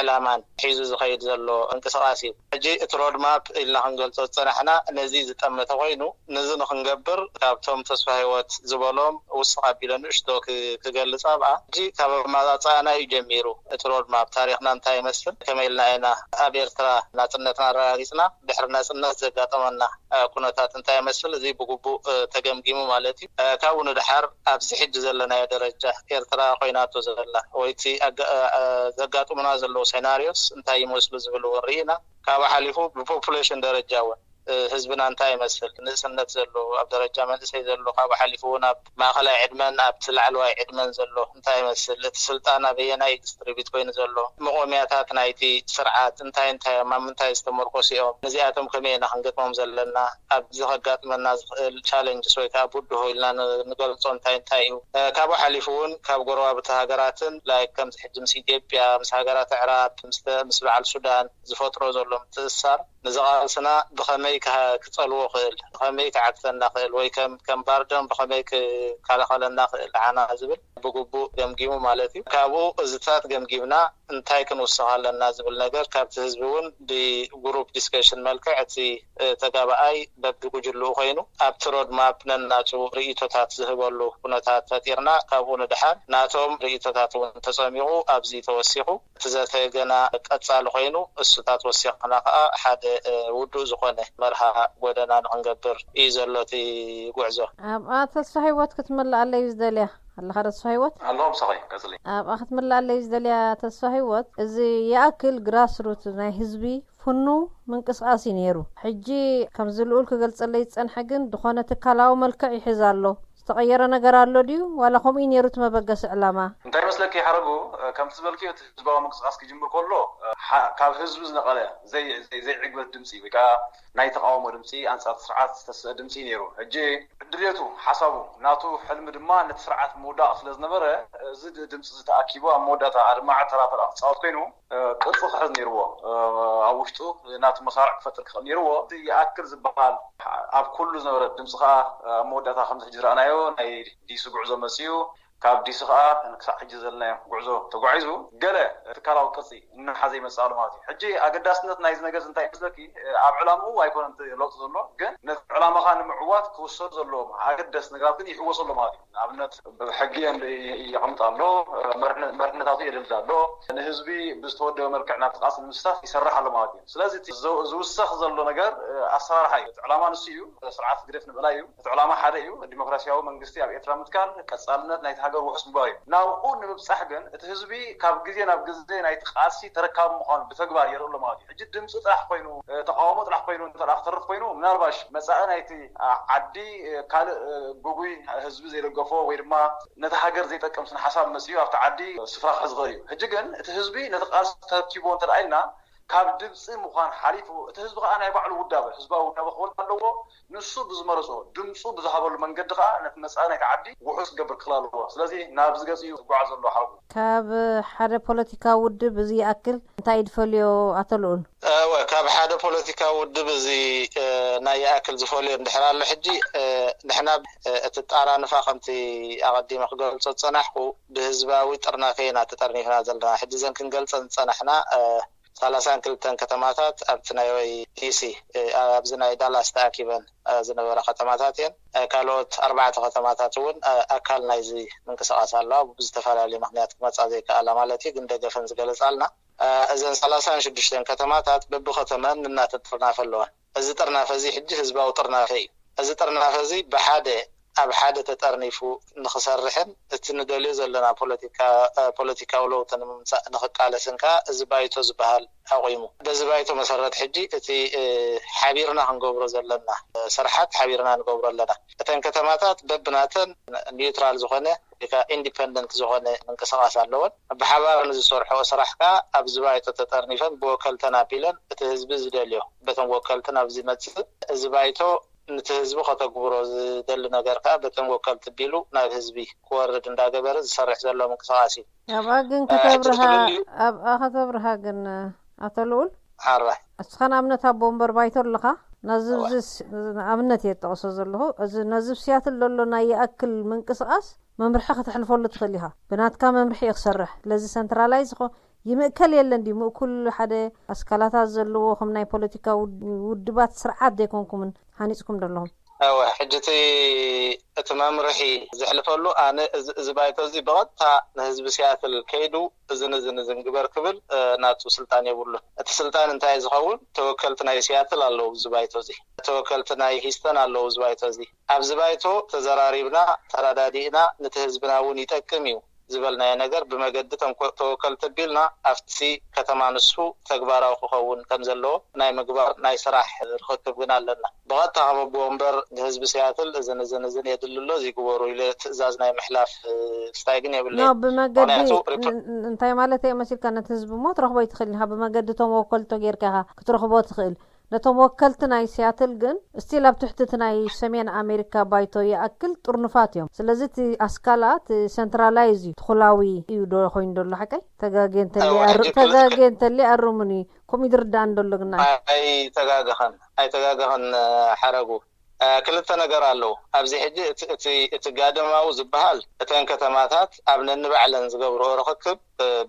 ዕላማን ሒዙ ዝኸይድ ዘሎ እንቅስቃስ እዩ። ሕጂ እቲ ሮድማፕ ኢልና ክንገልፆ ዝፀናሕና ነዚ ዝጠመተ ኮይኑ ነዚ ንክንገብር ካብቶም ተስፋ ህይወት ዝበሎም ውስኽ ኣቢለ ንእሽቶ ክገልፅ ኣብኣ ሕጂ ካብ ኣመፃፅኣና እዩ ጀሚሩ። እቲ ሮድማፕ ታሪክና እንታይ ይመስል፣ ከመይ ኢልና ኢና ኣብ ኤርትራ ናፅነትና ኣረጋጊፅና፣ ድሕሪ ናፅነት ዘጋጠመና ኩነታት እንታይ ይመስል፣ እዚ ብግቡእ ተገምጊሙ ማለት እዩ። ካብኡ ንድሓር ኣብዚ ሕጂ ዘለናዮ ደረጃ ኤርትራ ኮይናቶ ዘላ ወይ እቲ ዘጋጥሙና ዘለዉ ሴናሪዮስ እንታይ ይመስሉ ዝብል እውን ርኢና። ካብኡ ሓሊፉ ብፖፑሌሽን ደረጃ እውን ህዝብና እንታይ ይመስል፣ ንእስነት ዘሎ ኣብ ደረጃ መንእሰይ ዘሎ ካብኡ ሓሊፉ እውን ኣብ ማእኸላይ ዕድመን ኣብቲ ላዕለዋይ ዕድመን ዘሎ እንታይ ይመስል፣ እቲ ስልጣን ኣበየናይ ዲስትሪቢት ኮይኑ ዘሎ፣ መቆሚያታት ናይቲ ስርዓት እንታይ እንታይ እዮም፣ ኣብ ምንታይ ዝተመርኮሱ እዮም፣ ነዚኣቶም ከመይ ኢና ክንገጥሞም ዘለና፣ ኣብዚ ከጋጥመና ዝኽእል ቻለንጅስ ወይ ከዓ ብድሆ ኢልና ንገልፆ እንታይ እንታይ እዩ። ካብኡ ሓሊፉ እውን ካብ ጎረባብቲ ሃገራትን ላይክ ከምዚ ሕጂ ምስ ኢትዮጵያ፣ ምስ ሃገራት ኣዕራብ፣ ምስ በዓል ሱዳን ዝፈጥሮ ዘሎ ምትእስሳር ንዚ ቃልስና ብኸመይ ክፀልዎ ክእል፣ ብኸመይ ክዓግተና ክእል ወይ ከም ባርደን ብኸመይ ክከላኸለና ክእል ንዓና ዝብል ብግቡእ ገምጊሙ ማለት እዩ። ካብኡ እዚታት ገምጊምና እንታይ ክንውስኽ ኣለና ዝብል ነገር ካብቲ ህዝቢ እውን ብግሩፕ ዲስከሽን መልክዕ እቲ ተጋባኣይ በብጉጅልኡ ኮይኑ ኣብቲ ሮድማፕ ነናቱ ርእይቶታት ዝህበሉ ኩነታት ፈጢርና ካብኡ ንድሓር ናቶም ርእይቶታት እውን ተፀሚቑ ኣብዚ ተወሲኹ እቲ ዘተ ገና ቀፃሊ ኮይኑ እሱታት ወሲኽና ከዓ ሓደ ውዱእ ዝኾነ መርሃ ጎደና ንክንገብር እዩ ዘሎ እቲ ጉዕዞ። ኣብኣ ተስፋ ህይወት ክትምልኣለይ ዝደልያ ኣለኻ ተስፋ ህይወት? ኣለኹ ምሳኺ ቀፅሊ። ኣብኣ ክትምልኣለይ ዝደልያ ተስፋ ህይወት እዚ ይኣክል ግራስሩት ናይ ህዝቢ ፍኑ ምንቅስቃስ እዩ ነይሩ። ሕጂ ከምዚ ልኡል ክገልፀለይ ዝፀንሐ ግን ዝኾነ ትካላዊ መልክዕ ይሕዝ ኣሎ። ዝተቐየረ ነገር ኣሎ ድዩ ዋላ ከምኡ እዩ ነይሩ እቲ መበገሲ ዕላማ? እንታይ መስለኪ ሓረጉ፣ ከምቲ ዝበልክዮ እቲ ህዝባዊ ምንቅስቃስ ክጅምር ከሎ ካብ ህዝቢ ዝነቐለ ዘይዕግበት ድምፂ ወይ ከዓ ናይ ተቃውሞ ድምፂ ኣንፃር ስርዓት ዝተስአ ድምፂ እዩ ነይሩ። ሕጂ ድልየቱ ሓሳቡ ናቱ ሕልሚ ድማ ነቲ ስርዓት ምውዳቕ ስለዝነበረ እዚ ድምፂ ዝተኣኪቡ ኣብ መወዳእታ ኣድማዒ ተራ ተራ ክፃወት ኮይኑ ቅርፂ ክሕዝ ነይርዎ። ኣብ ውሽጡ ናቱ መሳርዕ ክፈጥር ክኽእል ነይርዎ። ይኣክል ዝበሃል ኣብ ኩሉ ዝነበረ ድምፂ ከዓ ኣብ መወዳእታ ከምዚ ሕጂ ዝረኣናዮ ናይ ዲሲ ጉዕዞ መፅኡ። ካብ ዲሲ ከዓ ክሳዕ ሕጂ ዘለናዮ ጉዕዞ ተጓዒዙ ገለ ትካላዊ ቅርፂ እናሓዘ ይመፅእ ኣሎ ማለት እዩ። ሕጂ ኣገዳስነት ናይዚ ነገር እንታይ ይመስለኪ? ኣብ ዕላምኡ ኣይኮነን ለውጢ ዘሎ፣ ግን ነቲ ዕላማኻ ንምዕዋት ክውሰዱ ዘለዎም ኣገደስ ነገራት ግን ይሕወሱ ኣሎ ማለት እዩ። ንኣብነት ሕጊ የቐምጥ ኣሎ፣ መርሕነታቱ የደልድ ኣሎ፣ ንህዝቢ ብዝተወደበ መልክዕ ናብ ቃልሲ ንምስታፍ ይሰርሕ ኣሎ ማለት እዩ። ስለዚ ዝውሰኽ ዘሎ ነገር ኣሰራርሓ እዩ። ዕላማ ንሱ እዩ፣ ስርዓት ህግደፍ ንምእላይ እዩ። እቲ ዕላማ ሓደ እዩ፣ ዲሞክራሲያዊ መንግስቲ ኣብ ኤርትራ ምትካል፣ ቀፃልነት ናይቲ ሃገር ውሑስ ምግባር እዩ። ናብኡ ንምብፃሕ ግን እቲ ህዝቢ ካብ ግዜ ናብ ግዜ ናይቲ ቃልሲ ተረካቢ ምዃኑ ብተግባር የርኢ ኣሎ ማለት እዩ። ሕጂ ድምፂ ጥራሕ ኮይኑ ተቃውሞ ጥራሕ ኮይኑ እንተ ክተርፍ ኮይኑ ምናልባሽ መፃኢ ናይቲ ዓዲ ካልእ ጉጉይ ህዝቢ ዘይደገፎ ወይ ድማ ነቲ ሃገር ዘይጠቅም ስነ ሓሳብ መፅኡ ኣብቲ ዓዲ ስፍራ ክሕዝ ይኽእል እዩ። ሕጂ ግን እቲ ህዝቢ ነቲ ቃልሲ ተረኪብዎ እንተ ኢልና ካብ ድምፂ ምዃን ሓሊፉ እቲ ህዝቢ ከዓ ናይ ባዕሉ ውዳበ ህዝባዊ ውዳበ ክኸውን ኣለዎ። ንሱ ብዝመረፆ ድምፁ ብዝሃበሉ መንገዲ ከዓ ነቲ መፃኢ ናይቲ ዓዲ ውሑስ ክገብር ክኽእል ኣለዎ። ስለዚ ናብዚ ገፂ እዩ ዝጓዓዝ ዘሎ ሓረጉ። ካብ ሓደ ፖለቲካዊ ውድብ እዚ ይኣክል እንታይ እዩ ዝፈልዮ ኣቶ ልኡል? እወ ካብ ሓደ ፖለቲካዊ ውድብ እዚ ናይ ይኣክል ዝፈልዮ እንድሕር ኣሎ ሕጂ ንሕና እቲ ጣራንፋ ከምቲ ኣቐዲመ ክገልፆ ዝፀናሕኩ ብህዝባዊ ጥርናፈ ኢና ተጠርኒፍና ዘለና። ሕጂ እዘን ክንገልፀን ዝፀናሕና ሰላሳን ክልተን ከተማታት ኣብቲ ናይ ወይ ዲሲ ኣብዚ ናይ ዳላስ ተኣኪበን ዝነበራ ከተማታት እየን። ካልኦት ኣርባዕተ ከተማታት እውን ኣካል ናይዚ ምንቅስቃስ ኣለዋ። ብዝተፈላለዩ ምክንያት ክመፃ ዘይከኣላ ማለት እዩ፣ ግን ደገፈን ዝገለፃልና። እዘን ሰላሳን ሽዱሽተን ከተማታት በብከተመን እናተጠርናፈ ኣለዋ። እዚ ጥርናፈ እዚ ሕጂ ህዝባዊ ጥርናፈ እዩ። እዚ ጥርናፈ እዚ ብሓደ ኣብ ሓደ ተጠርኒፉ ንኽሰርሕን እቲ ንደልዮ ዘለና ፖለቲካ ፖለቲካዊ ለውጢ ንምምፃእ ንኽቃለስን ከዓ እዚ ባይቶ ዝበሃል ኣቑሙ። በዚ ባይቶ መሰረት ሕጂ እቲ ሓቢርና ክንገብሮ ዘለና ስራሓት ሓቢርና ንገብሮ ኣለና። እተን ከተማታት በብናተን ኒውትራል ዝኾነ ኢንዲፐንደንት ዝኾነ ምንቅስቃስ ኣለዎን። ብሓባር ንዝሰርሖ ስራሕ ከዓ ኣብዚ ባይቶ ተጠርኒፈን ብወከልተን ኣቢለን እቲ ህዝቢ ዝደልዮ በተን ወከልትን ኣብ ዝመፅእ እዚ ባይቶ ነቲ ህዝቢ ከተግብሮ ዝደሊ ነገር ከዓ በተን ወከልቲ ቢሉ ናብ ህዝቢ ክወርድ እንዳገበረ ዝሰርሕ ዘሎ ምንቅስቃስ እዩ። ኣብኣ ግን ከተብርሃ ኣብኣ ከተብርሃ ግን ኣቶ ልኡል ሓራይ እስኻ ንኣብነት ኣብ ወንበር ባይቶ ኣለኻ። ነዚ ኣብነት እየ ጠቕሶ ዘለኹ። እዚ ነዚ ሲያትል ዘሎ ናይ ይኣክል ምንቅስቃስ መምርሒ ከተሕልፈሉ ትኽእል ኢኻ። ብናትካ መምርሒ እዩ ክሰርሕ። ስለዚ ሰንትራላይዝ ይምእከል የለን ድዩ? ምእኩል ሓደ ኣስካላታት ዘለዎ ከም ናይ ፖለቲካ ውድባት ስርዓት ዘይኮንኩምን ሃኒፅኩም ዘለኹም? እወ፣ ሕጂ እቲ እቲ መምርሒ ዘሕልፈሉ ኣነ እዚ ባይቶ እዚ ብቐጥታ ንህዝቢ ሲያትል ከይዱ እዝን እዝን እዝን ግበር ክብል ናቱ ስልጣን የብሉን። እቲ ስልጣን እንታይ ዝኸውን ተወከልቲ ናይ ሲያትል ኣለዉ እዚ ባይቶ እዚ፣ ተወከልቲ ናይ ሂስተን ኣለዉ እዚ ባይቶ እዚ። ኣብዚ ባይቶ ተዘራሪብና ተረዳዲእና ነቲ ህዝብና እውን ይጠቅም እዩ ዝበልናዮ ነገር ብመገዲ ተወከልቲ ኣቢልና ኣብቲ ከተማ ንሱ ተግባራዊ ክኸውን ከም ዘለዎ ናይ ምግባር ናይ ስራሕ ርኽክብ ግን ኣለና። ብቐጥታ ከም ኣቦ ወንበር ንህዝቢ ሲያትል እዝን እዝን እዝን የድሊ ኣሎ እዚ ግበሩ ኢለ ትእዛዝ ናይ ምሕላፍ ስታይ ግን የብለይ። ብመገዲ እንታይ ማለት እየ መሲልካ ነቲ ህዝቢ እሞ ትረኽቦ ይትኽእል ኢኻ። ብመገዲ እቶም ወከልቶ ጌርካ ኢኻ ክትረኽቦ ትኽእል። ነቶም ወከልቲ ናይ ሲያትል ግን ስቲል ኣብ ትሕቲ እቲ ናይ ሰሜን ኣሜሪካ ባይቶ ይኣክል ጥርኑፋት እዮም። ስለዚ እቲ ኣስካላ እቲ ሰንትራላይዝ እዩ፣ ትኹላዊ እዩ ዶ ኮይኑ ዘሎ ሓቀይ? ተጋጌ እንተሊ ተጋጌ እንተሊ ኣርሙኒ። ከምኡ ድርዳእ እንደሎ ግና ኣይተጋገኸን ኣይተጋገኸን ሓረጉ ክልተ ነገር ኣለዉ ኣብዚ ሕጂ። እቲ ጋደማዊ ዝበሃል እተን ከተማታት ኣብ ነንባዕለን ዝገብርኦ ርኽክብ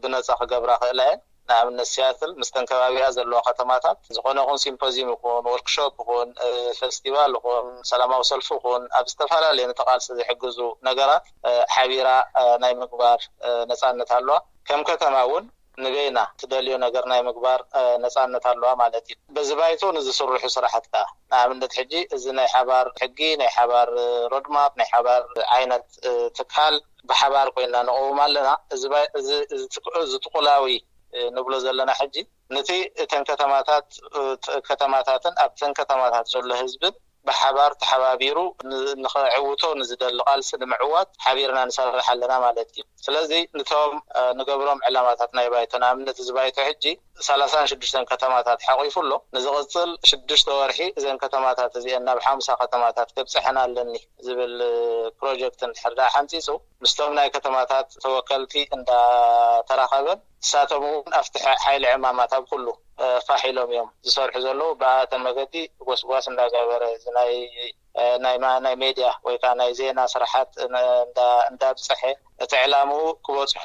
ብነፃ ክገብራ ክእላ እየን። ንኣብነት ሲያትል ምስተን ከባቢኣ ዘለዋ ከተማታት ዝኾነ ኹን ሲምፖዚም ይኹን ወርክሾፕ ይኹን ፈስቲቫል ይኹን ሰላማዊ ሰልፊ ይኹን ኣብ ዝተፈላለየ ንተቓልሲ ዝሕግዙ ነገራት ሓቢራ ናይ ምግባር ነፃነት ኣለዋ። ከም ከተማ እውን ንበይና ትደልዮ ነገር ናይ ምግባር ነፃነት ኣለዋ ማለት እዩ። በዚ ባይቶ ንዝስርሑ ስራሕት ከዓ ንኣብነት ሕጂ እዚ ናይ ሓባር ሕጊ ናይ ሓባር ሮድማፕ ናይ ሓባር ዓይነት ትካል ብሓባር ኮይና ንቐውም ኣለና። እዚ ትቁላዊ ንብሎ ዘለና ሕጂ ነቲ እተን ከተማታት ከተማታትን ኣብተን ከተማታት ዘሎ ህዝብን ብሓባር ተሓባቢሩ ንኸዕውቶ ንዝደሊ ቃልሲ ንምዕዋት ሓቢርና ንሰርሕ ኣለና ማለት እዩ። ስለዚ ንቶም ንገብሮም ዕላማታት ናይ ባይቶ ንኣብነት እዚ ባይቶ ሕጂ ሰላሳን ሽዱሽተን ከተማታት ሓቂፉ ኣሎ። ንዝቕፅል ሽዱሽተ ወርሒ እዘን ከተማታት እዚአን ናብ ሓምሳ ከተማታት ከብፅሐን ኣለኒ ዝብል ፕሮጀክት እንድሕር ደኣ ሓንፂፁ ምስቶም ናይ ከተማታት ተወከልቲ እንዳተራኸበን ንሳቶም እውን ኣብቲ ሓይሊ ዕማማት ኣብ ኩሉ ፋሕ ኢሎም እዮም ዝሰርሑ ዘለዉ። ብኣተ መገዲ ጎስጓስ እንዳገበረ ናይ ናይ ሜድያ ወይ ከዓ ናይ ዜና ስራሓት እንዳብፀሐ እቲ ዕላምኡ ክበፅሖ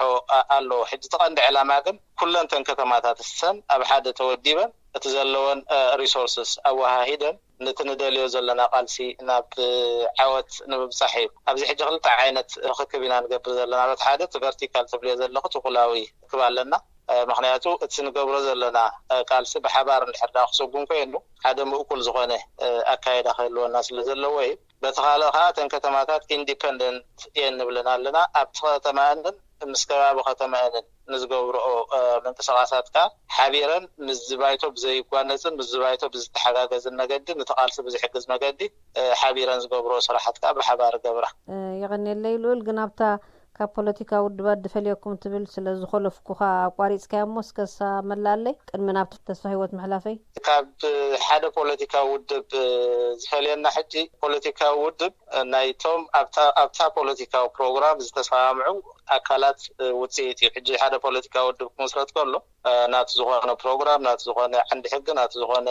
ኣለዎ። ሕጂ እቲ ቀንዲ ዕላማ ግን ኩለንተን ከተማታት ሰን ኣብ ሓደ ተወዲበን እቲ ዘለወን ሪሶርስስ ኣወሃሂደን ነቲ ንደልዮ ዘለና ቃልሲ ናብ ዓወት ንምብፃሕ እዩ። ኣብዚ ሕጂ ክልተ ዓይነት ርክክብ ኢና ንገብር ዘለና። በቲ ሓደ እቲ ቨርቲካል ትብልዮ ዘለኹ ትኩላዊ ርክብ ኣለና። ምክንያቱ እቲ ንገብሮ ዘለና ቃልሲ ብሓባር እንድሕር ዳ ክሰጉም ኮይኑ ሓደ ምእኩል ዝኾነ ኣካየዳ ክህልወና ስለ ዘለዎ እዩ። በቲ ካልእ ከዓ እተን ከተማታት ኢንዲፐንደንት እየን ንብለን ኣለና። ኣብቲ ከተማኣንን ምስ ከባቢ ከተማኣንን ንዝገብርኦ ምንቅስቃሳት ከዓ ሓቢረን ምስ ዝባይቶ ብዘይጓነፅን ምስ ዝባይቶ ብዝተሓጋገዝን መገዲ ንተቃልሲ ብዝሕግዝ መገዲ ሓቢረን ዝገብርኦ ስራሓት ከዓ ብሓባር ገብራ። የቐንየለይ ልኡል፣ ግን ኣብታ ካብ ፖለቲካ ውድባት ድፈልየኩም ትብል ስለ ዝኾለፍኩኻ ኣቋሪፅካዮ እሞ እስከ ሳመላለይ ቅድሚ ናብ ተስፋ ህይወት ምሕላፈይ። ካብ ሓደ ፖለቲካዊ ውድብ ዝፈልየና ሕጂ ፖለቲካዊ ውድብ ናይቶም ኣብታ ፖለቲካዊ ፕሮግራም ዝተሰማምዑ ኣካላት ውፅኢት እዩ። ሕጂ ሓደ ፖለቲካዊ ውድብ ክምስረት ከሎ ናቲ ዝኾነ ፕሮግራም ናቲ ዝኾነ ዓንዲ ሕጊ ናቲ ዝኾነ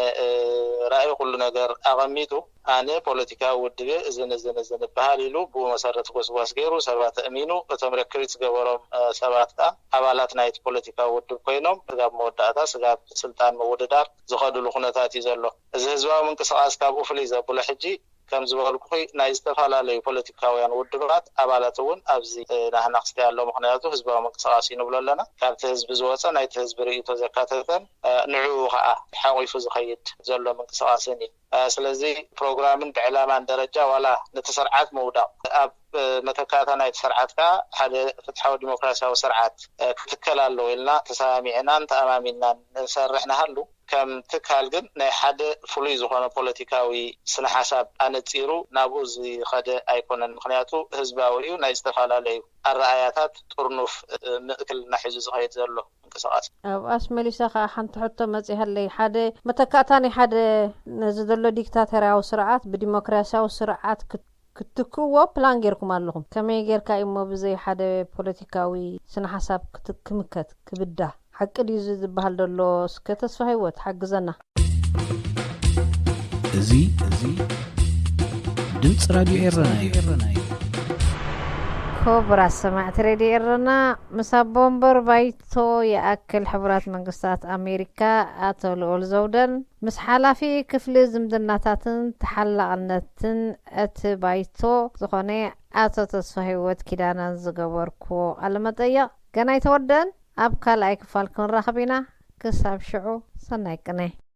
ራእይ ኩሉ ነገር ኣቐሚጡ ኣነ ፖለቲካዊ ውድብ እየ እዝን እዝን እዝን እበሃል ኢሉ ብኡ መሰረት ጎስጓስ ገይሩ ሰባት ኣእሚኑ እቶም ሬክሪት ዝገበሮም ሰባት ከዓ ኣባላት ናይቲ ፖለቲካዊ ውድብ ኮይኖም ስጋብ መወዳእታ ስጋብ ስልጣን ምውድዳር ዝኸድሉ ኩነታት እዩ ዘሎ። እዚ ህዝባዊ ምንቅስቃስ ካብኡ ፍልይ ዘብሎ ሕጂ ከም ዝበልኩኺ ናይ ዝተፈላለዩ ፖለቲካውያን ውድባት ኣባላት እውን ኣብዚ ናህና ክስተ ኣሎ። ምክንያቱ ህዝባዊ ምንቅስቃስ እዩ ንብሎ ኣለና። ካብቲ ህዝቢ ዝወፀ ናይቲ ህዝቢ ርእይቶ ዘካተተን ንዕኡ ከዓ ሓቂፉ ዝኸይድ ዘሎ ምንቅስቃስን እዩ። ስለዚ ፕሮግራምን ብዕላማን ደረጃ ዋላ ነቲ ስርዓት ምውዳቕ ኣብ መተካእታ ናይቲ ስርዓት ከዓ ሓደ ፍትሓዊ ዲሞክራሲያዊ ስርዓት ክትከል ኣለዎ ኢልና ተሰማሚዕናን ተኣማሚንናን ንሰርሕ ንሃሉ፣ ከም ትካል ግን ናይ ሓደ ፍሉይ ዝኾነ ፖለቲካዊ ስነ ሓሳብ ኣነፂሩ ናብኡ ዝኸደ ኣይኮነን። ምክንያቱ ህዝባዊ እዩ፣ ናይ ዝተፈላለዩ ኣረኣያታት ጥርኑፍ ምእክልና ሒዙ ዝኸይድ ዘሎ ምንቅስቃስ። ኣብ ኣስመሊሰ ከዓ ሓንቲ ሕቶ መፂሃለይ። ሓደ መተካእታ ናይ ሓደ ነዚ ዘሎ ዲክታተርያዊ ስርዓት ብዲሞክራሲያዊ ስርዓት ክትክእዎ ፕላን ጌርኩም ኣለኹም። ከመይ ጌርካ እሞ ብዘይ ሓደ ፖለቲካዊ ስነ ሓሳብ ክምከት ክብዳ? ሓቂ ድዩ እዚ ዝበሃል ዘሎ? እስከ ተስፋ ህይወት ሓግዘና። እዚ እዚ ድምፂ ራድዮ ኤረና እዩ። ክቡራት ሰማዕቲ ሬድዮ ኤረና፣ ምስ ኣቦ ወንበር ባይቶ ይኣክል ሕቡራት መንግስታት ኣሜሪካ ኣቶ ልኡል ዘውደን ምስ ሓላፊ ክፍሊ ዝምድናታትን ተሓላቕነትን እቲ ባይቶ ዝኾነ ኣቶ ተስፋ ህይወት ኪዳናን ዝገበርኩዎ ቃለመጠይቕ ገና ኣይተወደአን። ኣብ ካልኣይ ክፋል ክንራኸብ ኢና። ክሳብ ሽዑ ሰናይ ቅነ።